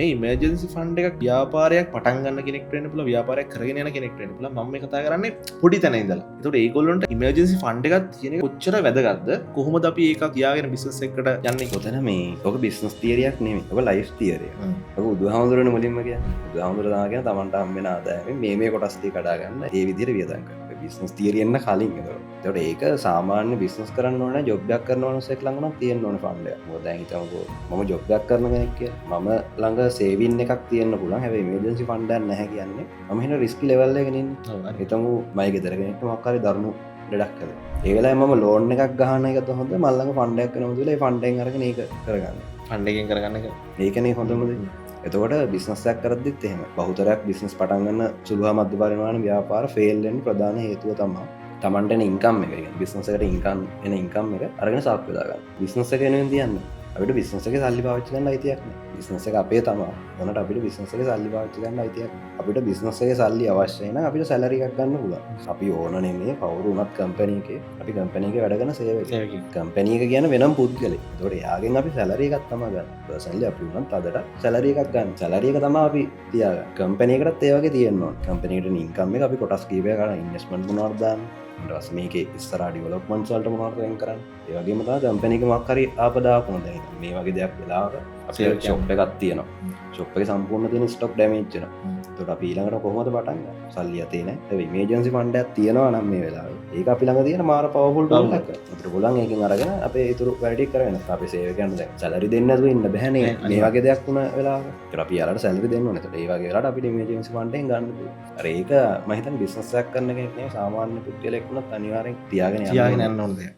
මේ emergency fund එකක් ව්‍යාපාරයක් පටන් ගන්න කෙනෙක්ට වෙන්න පුළුවන්, ව්‍යාපාරයක් කරගෙන යන කෙනෙක්ට වෙන්න පුළුවන්. මම මේ කතා කරන්නේ පොඩි තැන ඉඳලා. ඒතකොට ඒගොල්ලන්ට ඉමර්ජන්සි ෆන්ඩ් එකක් තියෙන එක කොච්චර වැදගත්ද? කොහොමද අපි ඒක තියාගෙන බිස්නස් එකකට යන්නේ? ඔතන මේ ඔක බිස්නස් තියරියක් නෙමෙයි. ඔක ලයිෆ් තියරියක්. ඔක බුදුහාමුදුරනේ මුලින්ම කියන්නේ. බුදුහාමුදුර තමයි කියන්නේ තමන්ට හම් වෙන ආදායමෙන් මේ මේ කොටස් ටික කඩා ගන්න, ඒ විදිහට වියදම් කරන්න. බිස්නස් තියරි එන්න කලින් ඒතකොට. ඒතකොට ඒක සාමාන්‍ය බිස්නස් කරන්න ඕන, ජොබ් එකක් කරන මනුස්සයෙක් ළඟ නම් තියෙන්න ඕන ෆන්ඩ් එකක්. මොකද දැන් හිතමුකෝ මම ජොබ් එකක් කරන කෙනෙක් කියලා. මම ළඟ සේවින් එකක් තියෙන්න පුළුවන්. හැබැයි ඉමර්ජන්සි ෆන්ඩ් එකක් නැහැ කියන්නේ මම හින රිස්කි ලෙවල් එකක ඉන්නේ. හිතමු මගේ ගෙදර කෙනෙක්ට මොකක් හරි දරුණු ලෙඩක් හැදෙනවා. ඒ වෙලාවේ මම ලෝන් එකක් ගහන එකද හොඳ, මං ළඟ ෆන්ඩ් එකක් වෙනවද කියලා ඒ ෆන්ඩ් එකෙන් අරගෙන ඒක කරගන්න. ෆන්ඩ් එකෙන් කරගන්න එක. ඒකනේ හොඳම දේ. එතකොට බිස්නස් එකක් කරද්දිත් එහෙම. බහුතරයක් බිස්නස් පටන් ගන්න සුළු හා මධ්‍ය පරිමාණ ව්‍යාපාර ෆේල් වෙන්න ප්‍රධාන හේතුව තමයි තමන්ට එන ඉන්කම් එක. ඒ කියන්නේ බිස්නස් එකට ඉන්කම් එන ඉන්කම් එක අරගෙන සාප් බෙදා ගන්න. බිස්නස් එක වෙනුවෙන් තියන්න. අපිට බිස්නස් එකේ සල්ලි පාවිච්චි කරන්න අයිතියක් නෑ. බිස්නස් එක අපේ තමා. වුණාට අපිට බිස්නස් එකේ සල්ලි පාවිච්චි කරන්න අයිතියක් නෑ. අපිට බිස්නස් එකේ සල්ලි අවශ්‍ය නම් අපිට සැලරි එකක් ගන්න පුළුවන්. අපි ඕන නෙමෙයි කවුරු වුණත් කම්පැනි එකේ, අපි කම්පැනි එකේ වැඩ කරන සේවකයෙක්. සේවකයෙක්. කම්පැනි එක කියන්නේ වෙනම පුද්ගලෙක්. ඒතකොට එයාගෙන් අපි සැලරි එකක් තමයි ගන්න. පර්සනලි අපි වුණත් අදට සැලරි එකක් ගන්න. සැලරි එක තමයි අපි තියාගන්න. කම්පැනි එකටත් ඒ වගේ තියෙන්න ඕන. කම්පැනි එකට ඉන්කම් එක අපි කොටස් කීපයක් ගන්න ඉන්වෙස්ට්මන්ට් මොනවද දාන්නේ. ඊට පස්සේ මේකේ ඉස්සරහා ඩෙවලොප්මන්ට්ස් වලට මොනවද වෙන් කරන්නේ. ඒ වගේම තමයි කම්පැනි එක මොකක් හරි ආපදාවක් වුණා. දැන් හිතන්න මේ වගේ දෙයක් වෙලාවක අපේ සේවකයන්. ෂොප් එකක් තියෙනවා. ෂොප් එකේ සම්පූර්ණ තියෙන ස්ටොක් ඩැමේජ් වෙනවා. එතකොට අපි ඊළඟට කොහොමද පටන් ගන්නේ? සල්ලි අතේ නැහැ. හැබැයි ඉමර්ජන්සි ෆන්ඩ් එකක් තියෙනවා නම් මේ වෙලාවේ ඒක අපි ළඟ තියෙන මාර පවර්ෆුල් ටූල් එකක්. අපිට පුළුවන් ඒකෙන් අරගෙන අපේ ඉතුරු වැඩ ටික කරගෙන. අපේ සේවකයන්ට දැන් සැලරි දෙන්න නැතුව ඉන්න බෑනේ. මේ වගේ දෙයක් වුණ වෙලාවක. ඒතර අපි යාලට සැලරි දෙන්න ඕනේ. එතකොට ඒ වගේ වෙලාවට අපිට ඉමර්ජන්සි ෆන්ඩ් එකෙන් ගන්න පුළුවන්. අර ඒක මම හිතන්නේ බිස්නස් එකක් කරන කෙනෙක් නෙවෙයි, සාමාන්‍ය පුද්ගලයෙක් වුණත් අනිවාර්යෙන් තියාගෙන යන්න තියාගෙන ඕනේ. යන්න ඕන දෙයක්.